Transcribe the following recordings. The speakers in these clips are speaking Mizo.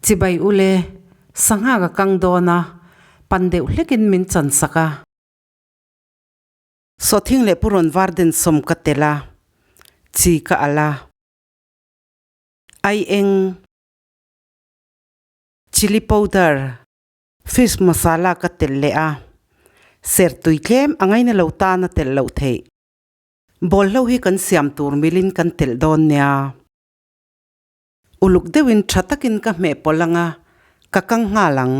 Chibai ule, sangha ka kang dawn a, pan deuh hlekin min chan sak a. Sawhthing leh purawn var den sawm ka tel a, chi ka alh a. Ai eng, chilli powder, fish masala ka tel leh a, ser tui tlem a ngaina lo tan a telh loh theih. Bawlhlo hi kan siam tur milin kan telh dawn nia. Uluk deuhin tha takin ka hmeh pawlh anga ka kang nghal ang.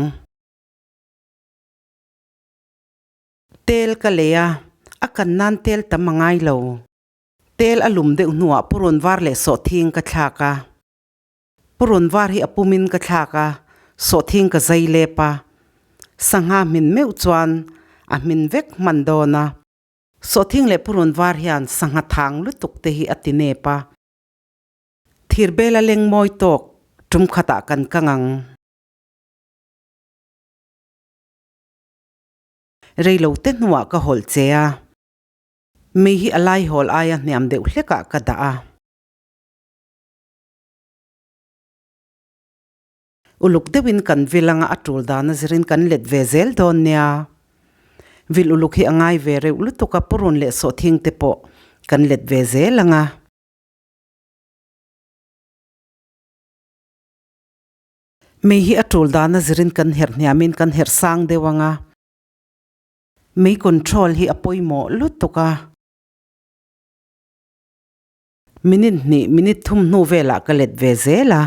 Tel ka lei a, a kan nan tel tam a ngai lo. Tel a lum deuh hnuah purun var leh sawhthing ka thlak a. Purun var hi a pumin ka thlak a, sawhthing ka zai lep a. Sangha hmin meuh chuan a hmin vek hman dawn a. Sawhthing leh purun var hian sangha thang lutuk te hi a ti nep a. Thirbel a leng mawi tawk tum khatah kan kang ang. Reilo te hnuah ka hawlh che a, mei hi a laihawl aia hniam deuh hlekah ka dah a. Uluk deuhin kan vil anga a tul dan a zirin kan let ve zel dawn nia. Vil uluk hi a ngai ve reuh lutuk a, purun leh sawhthing te pawh kan let ve zel anga. Mei hi a tul dan a zirin kan herh hniamin kan herh sang deuh ang a, mei control hi a pawimawh lutuk a. Minute hnih, minute thum hnu velah ka let ve zel a.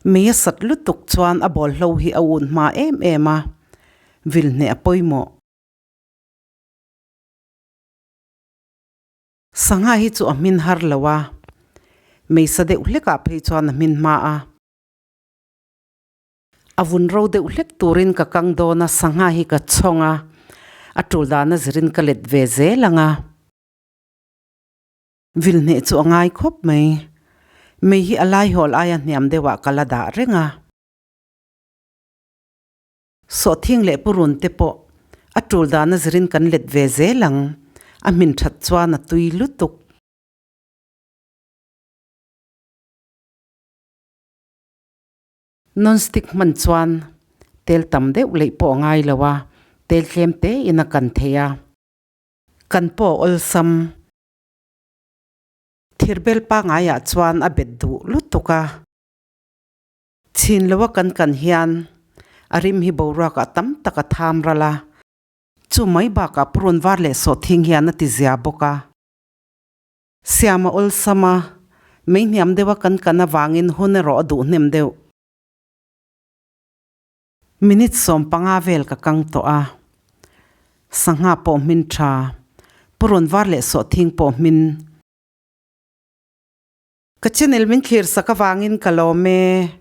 Mei a sat lutuk chuan a bawlhlo hi a un hma em em a, vil hneh a pawimawh. Sangha hi chu a hmin har lo a, meisa deuh hlekah phei chuan a hmin hma a. A vun ro deuh hlek turin ka kang dawn a, sangha hi ka chhawng a, a tul dan a zirin ka let ve zel ang a. Vil hneh chu a ngai khawp mai. Mei hi a laihawl aia hniam deuhah ka la dah reng a. Sawhthing leh purun te pawh a tul dan a zirin kan let ve zel ang, a hmin that chuan a tui lutuk. Non-stick hman chuan tel tam deuh leih pawh a ngai lo a, tel tlem te in a kan thei a, kan pawh a awlsam. Thirbel pangaiah chuan a bet duh lutuk a. Chhin loa kan kan hian a rim hi boruakah tam tak a tham ral a, chu mai bakah purun var leh sawhthing hian a ti zia bawk a. Siam a awlsam a, mei hniam deuha kan kan avangin hun erawh a duh hnem deuh. Minute 15 vel ka kang tawh a, sangha pawh hmin tha, purun var leh sawhthing pawh hmin. Ka channel min thlir sak avangin ka lawm e.